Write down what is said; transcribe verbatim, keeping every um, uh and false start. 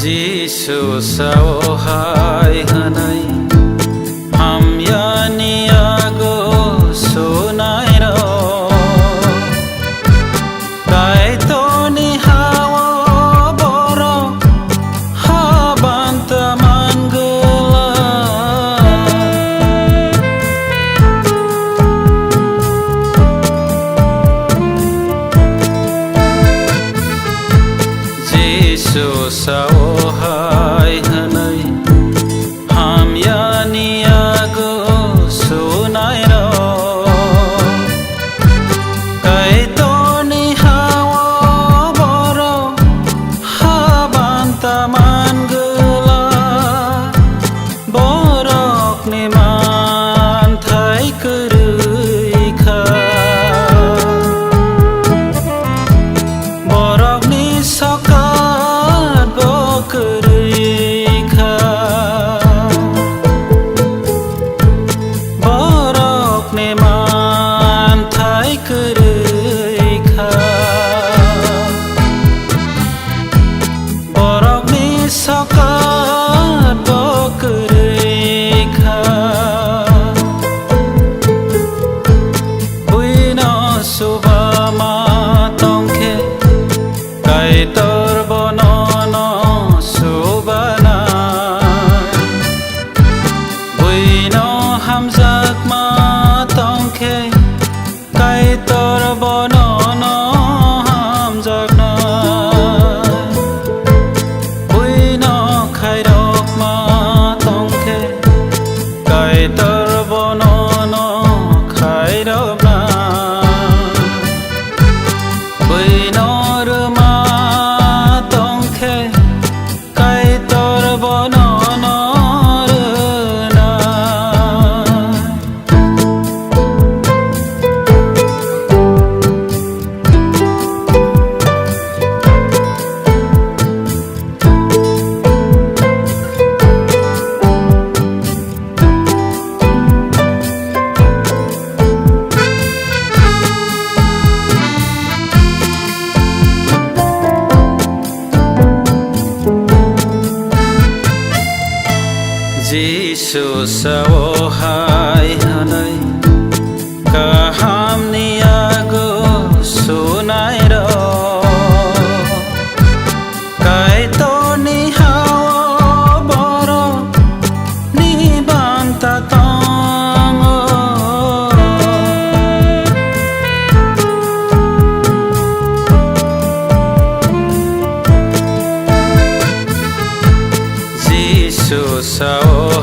Jisu sao hai hwnwi, hamyani yago sunairok. Kaitorni ha-o borok habanta mangwlak. Jisu sao hai hwnwi, hamyani yago sunairok. Kaitorni ha-o borok habanta mangwlak. Borokni manthai kwrwi kha. Borokni sokat bo kwrwi kha. Borokni manthai kwrwi kha. Borokni sokat bo kwrwi kha. Buino suba ma tongkhe, Kaitor bono no subana. Buino hamjakma tongkhe, Kaitor bono no hamjakna. Buino khairokma tongkhe, Kaitor bono no khairokna. Buino rwma tongkhe, Kaitor bono no rwna. Jisu sao hai hwnwi, kahamni yago sunairok. Kaitorni ha-o borokni banta tongo. Jisu sao